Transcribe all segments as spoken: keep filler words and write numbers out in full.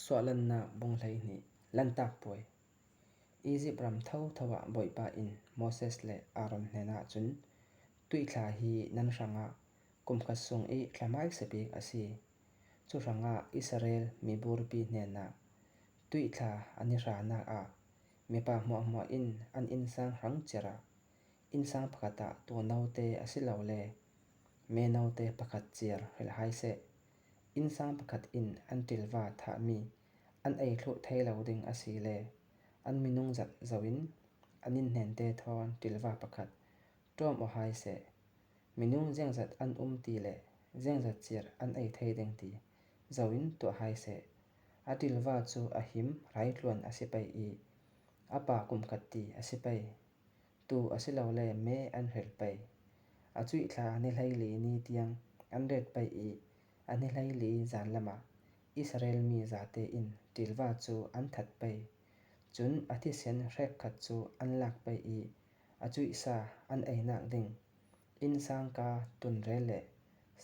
Suahlanna bung hleihnih. Lantak puai. Egypt ram thotho ah Bawipa in Moses le Aaron hnenah cun, "Tuihthla hi nan hrangah kum khat sung i hla hmaisa bik a si. Cu hrangah Israel miburpi hnenah tuihthla an i hranak ah mipa hmuahhmuah in an innsang hrang ciarah innsang pakhat ah tuanote asilole meenote pakhat ciar hrilh hai seh. Innsang pakhat in an ṭilva thahmi an ei thluh thei lo ding asile an minung zat zoin an inhnente thawn ṭilva pakhat ṭawm aw hai seh. Minung ziangzat an um ti le ziangzat ciar an ei thei ding ti zoin tuah hai seh. A ṭilva cu a him raitluan a si pei i a pa kum khat ti a si pei. Tu asilole me an hril pei. A cuihthla ni hleili ni tiang an ret pei i a ni hleili zan lamah Israel mi zate in ṭilva cu an that pei. Cun a thisen hrekkhat cu an lak pei i a cuihsa an einak ding innsangka tunrel le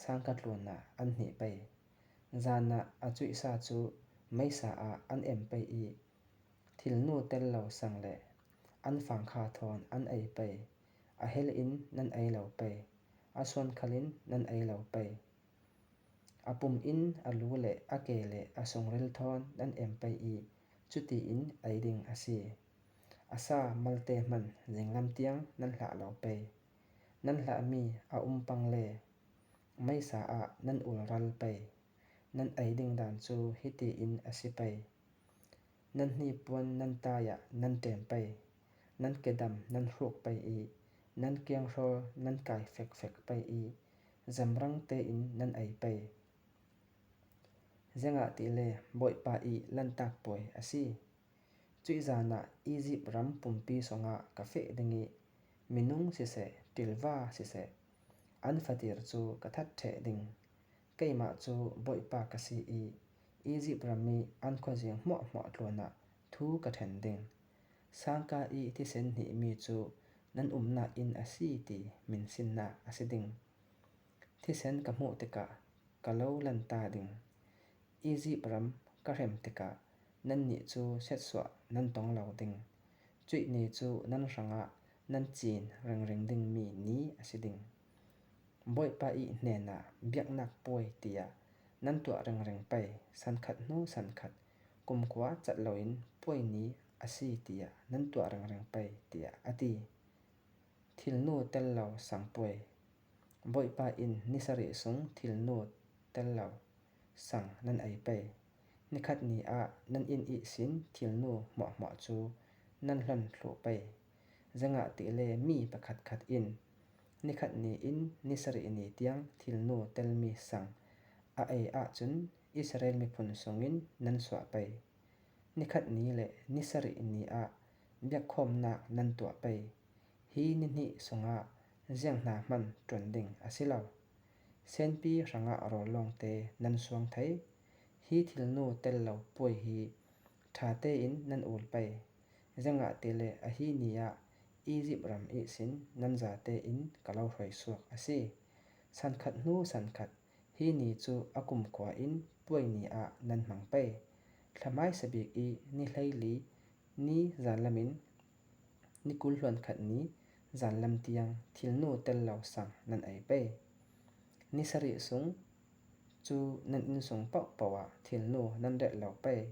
sangka tlunah an hnih pei. Zanah a cuihsa cu meisa ah an em pei i thilnu tel lo sang le an fangkha thawn an ei pei. A hel in nan ei lo pei, a suankhal in nan ei lo pei. A pum in a lu le a ke le a sungril thawn nan em pei i cutiin ei ding a si. A sa malte hman zinglam tiang nan hlah lo pei. Nan hlahmi a um pang le meisa ah nan ulral pei. Nan ei ding dan cu hitiin a si pei. Nan hnipuan nan tai ah nan ṭem pei. Nan kedam nan hruk pei i nan kianghrawl nan kai fekfek pei i zamrang tein nan ei pei. Ziangahtile Bawipa i Lantak puai a si. Cuih zanah Egypt ram pumpi sungah ka feh ding i minung siseh, ṭilva siseh, an fatir cu ka that ṭheh ding. Keimah cu Bawipa ka si i Egypt ram i an khuazing hmuahhmuah tluanah thu ka ṭhen ding. Sangka i thisen hnihmi cu nan umnak inn a si ti minsinnak a si ding. Thisen ka hmuh tikah ka lo lanta ding. Egypt ram ka hrem tikah nannih cu siatsuah nan tong lo ding. Cuih ni cu nan hrangah nan cin ringring dingmi ni a si ding. Bawipa i hnenah biaknak puai tiah nan tuah ringring pei, sankhat hnu sankhat, kumkhua cat loin puai ni a si tiah nan tuah ringring pei, tiah a ti. Thilnu tel lo sang puai. Bawipa in ni sarih sung thilnu tel lo sang nan ei pei. Nikhat ni ah nan inn ihsin thilnu hmuahhmuah cu nan hlon thluh pei. Ziangahtile mi pakhatkhat in nikhat ni in ni sarih ni tiang thilnu telmi sang a ei ahcun Israel miphun sungin nan suah pei. Nikhat ni le ni sarih ni ah biakkhawmnak nan tuah pei. Hi ni hnih sungah ziang hna hman ṭuan ding a si lo. Senpi hrangah rawl lawngte nan suang thei. Hi thilnu tel lo puai hi ṭha tein nan ul pei. Ziangahtile ahi ni ah Egypt ram ihsin nan zate in ka lo hruaisuak a si. Sankhat hnu sankhat hi ni cu a kumkhua in puai ni ah nan hmang pei. Thla hmaisa bik i ni hleili ni zanlam in ni kul hluan khat ni zanlam tiang thilnu tel lo sang nan ei pei. Ni sarih sung cu nan innsung paohpaoh ah thilnu nan relh lo pei.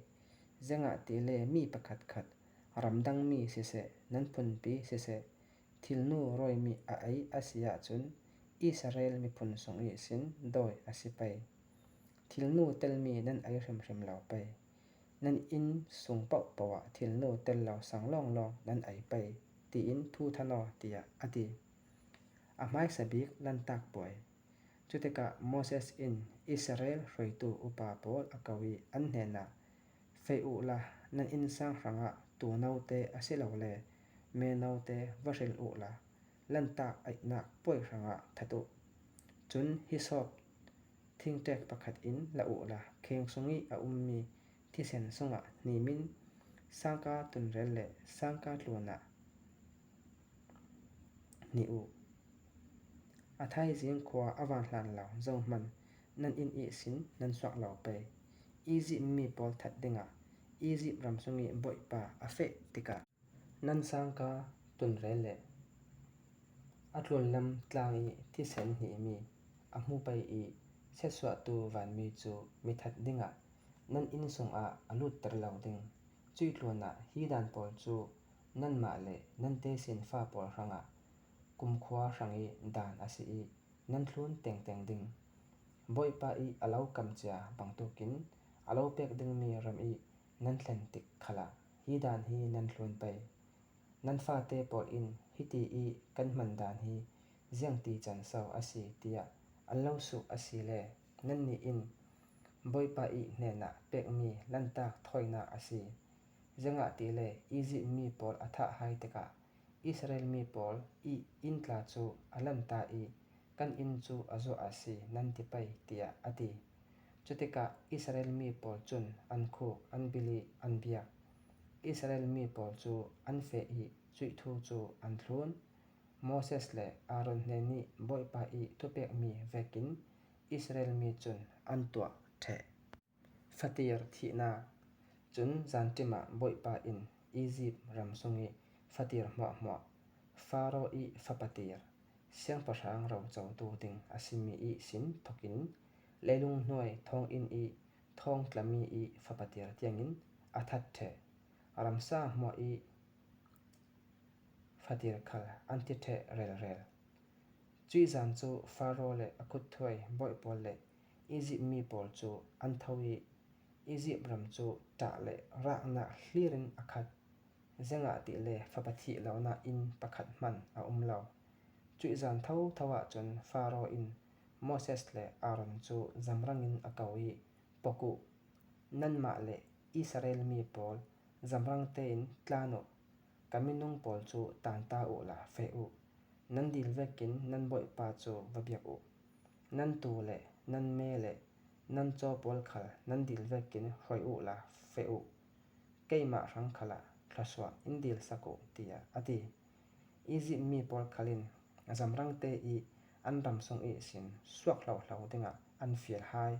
Ziangahtile mi pakhatkhat, ramdangmi siseh, nan phunpi siseh, thilnu rawimi a ei a si ahcun Israel miphun sung ihsin dawi a si pei. Thilnu telmi nan ei hrimhrim lo pei. Nan inn sung paohpaoh ah thilnu tel lo sang lawnglawng nan ei pei, tiin thu than aw, tiah a ti. A hmaisa bik Lantak puai. Cutikah Moses in Israel hruaitu upa pawl a ko i an hnenah, "Feh uhla, nan innsang hrangah tuanote asilole meenote va hril uhla, Lantak aihnak puai hrangah that uh. Cun hisawp thingṭek pakhat in la uhla, kheng sung i a ummi thisen sungah hnim in sangka tunrel le sangka tlunah hnih uh. A thaizing khua a van hlan lo zohman nan inn ihsin nan suak lo pei. Izipt mi pawl that dingah Izipt ram sung ih Bawipa a feh tikah nan sangka tunrel le a tlunlam tlang ih thisen hnihmi a hmu pei ih siatsuahtu vanmi cu mi that dingah nan inn sungah a lutter lo ding. Cuih tlunah hi dan pawl cu nanmah le nan tesinfa pawl hrangah kumkhua hrang ih dan a si ih nan thlun tengteng ding. Bawipa ih a lo kamcia bangtukin a lo pek dingmi ram ih nan thlen tik khalah hi dan hi nan thlun pei. Nan fate pawl in hiti ih kan hman dan hi ziangti can so a si tiah an lo suh asile nannih in Bawipa ih hnenah pekmi lantak thawinak a si. Ziangahtile Izipt mi pawl a thah hai tikah Israel mi pawl ih inn tla cu a lanta ih kan inn cu a zuah a si nan ti pei, tiah a ti. Cutikah Israel mi pawl cun an khuk an bil ih an biak. Israel mi pawl cu an feh ih cuih thu cu an thlun. Moses le Aaron hnenih Bawipa ih thupekmi vekin Israel mi cun an tuah ṭheh. Fatir thihnak. Cun zanṭim ah Bawipa in Izipt ram sung ih fatir hmuahhmuah, Faro ih fapatir, siangpahrang rocotu ding a simi ihsin thokin leilung hnuai thawnginn ih thawng tlami ih fapatir tiangin a that ṭheh. Ramsa hmuah ih fatir khal an ti ṭheh relrel. Cuih zan cu Faro le a khutthuai bawi pawl le Izipt mi pawl cu an tho ih Izipt ram cu ṭah le raknak hlir in a khat. Ziangahtile fapa thih lonak inn pakhat hman a um lo. Cuih zan thotho ahcun Faro in Moses le Aaron cu zamrang in a ko ih, pok uh, nanmah le Israel mi pawl zamrang tein tlan uh, ka minung pawl cu tanta uhla feh uh. Nan dil vekin nan Bawipa cu va biak uh. Nan tuu le nan me le nan caw pawl khal nan dil vekin hruai uhla feh uh. Keimah hrang khalah thluasuah in dilsak uh, tiah a ti. Izipt mi pawl khal in zamrangte ih an ram sung ihsin suak hlohlo dingah an fial hai.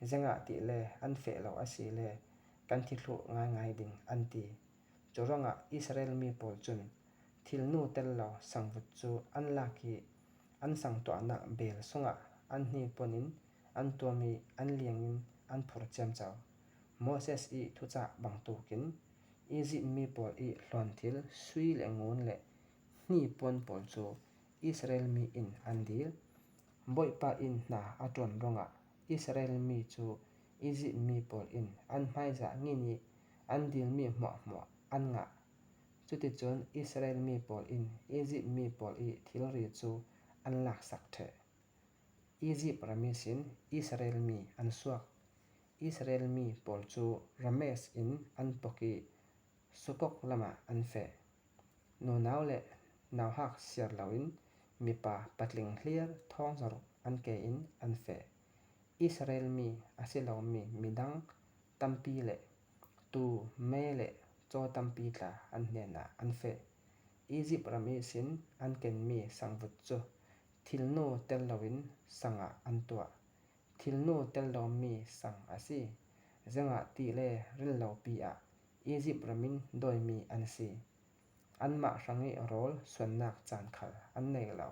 Ziangahtile an feh lo asile kan thi thluh ngaingai ding an ti. Curuangah Israel mi pawl cun thilnu tel lo sangvut cu an lak ih an sangtuahnak beel sungah an hnipuan in an tuam ih an liangin an phur ciamco. Moses ih thucah bangtukin Izipt mi pawl ih hluanthil sui le ngun le hnipuan pawl cu Israel mi in an dil. Bawipa in hna a ṭuan ruangah Israel mi cu Izipt mi pawl in an hmaizah ngin ih an dilmi hmuahhmuah an ngah. Cuticun Israel mi pawl in Izipt mi pawl ih thilri cu an laksak ṭheh. Izipt ram ihsin Israel mi an suak. Israel mi pawl cu Rames in an pok ih Sukok lamah an feh. Nunau le nauhak siar loin mipa patling hlir thawng zaruk an ke in an feh. Israel mi a si lomi midang tampi le tuu, me le caw tampi tla an hnenah an feh. Izipt ram ihsin an kenmi sangvut cu thilnu tel loin sangah an tuah. Thilnu tel lomi sang a si. Ziangahtile rinlopi ah Izipt ram in dawimi an si. Anmah hrangih rawl suannak caan khal an nei lo.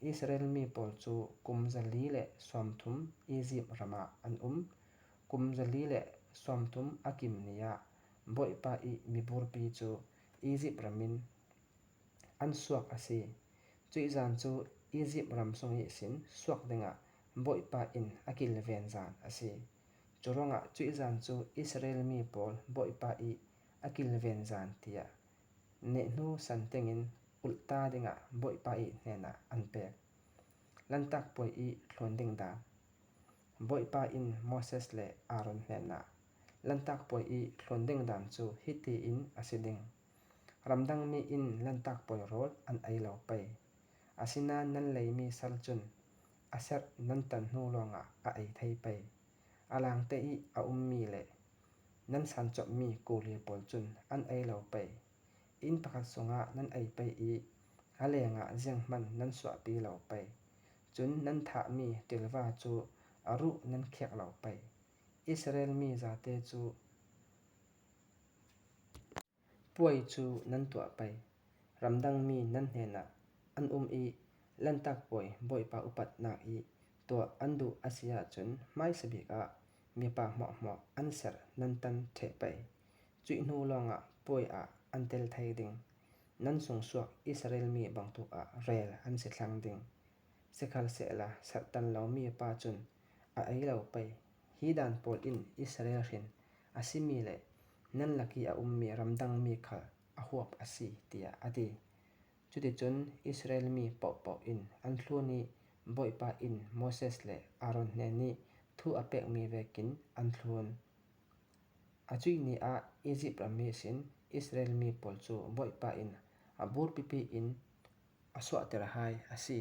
Israel mi pawl cu kum zali le sawmthum Izipt ram ah an um. Kum zali le sawmthum a kim ni ah Bawipa ih miburpi cu Izipt ram in an suak a si. Cuih zan cu Izipt ram sung ihsin suak dingah Bawipa in a kilven zan a si. Curuangah cuih zan cu Israel mi pawl Bawipa ih a kilven zan tiah nehhnu san tengin ulhta dingah Bawipa ih hnenah an pek. Lantak puai ih thlun ding dan. Bawipa in Moses le Aaron hnenah, Lantak puai ih thlun ding dan cu hiti in a si ding. Ramdang mi in Lantak puai rawl an ei lo pei. Asinain nan leimi sal cun a serh nan tan hnu lawngah a ei thei pei. A langte ih a ummi le nan sancopmi kuli pawl cun an ei lo pei. Inn pakhat sungah nan ei pei ih a lengah zianghman nan suahpi lo pei. Cun nan thahmi ṭilva cu a ruh nan khiak lo pei. Israel mi zate cu, puai cu nan tuah pei, ramdang mi nan hnenah an um i Lantak puai Bawipa upatnak i tuah an duh a si ahcun hmaisabik ah mipa hmuahhmuah an serh nan tan ṭheh pei. Cuih hnu lawngah puai ah an tel thei ding. Nan sungsuak Israel mi bangtuk ah rel an si thlang ding. Sikhalsehla serhtan lomi pa cun a ei lo pei. Hi dan pawl in Israel hrin a simi le nan lak i a ummi ramdang mi khal a huap a si, tiah a ti. Cuticun Israel mi pohpoh in an thlun i Bawipa in Moses le Aaron hnenih thu a pekmi vekin an thlun. A cuih ni ah Izipt ram ihsin Israel mi pawl cu Bawipa in a burpipi in a suahter hai a si.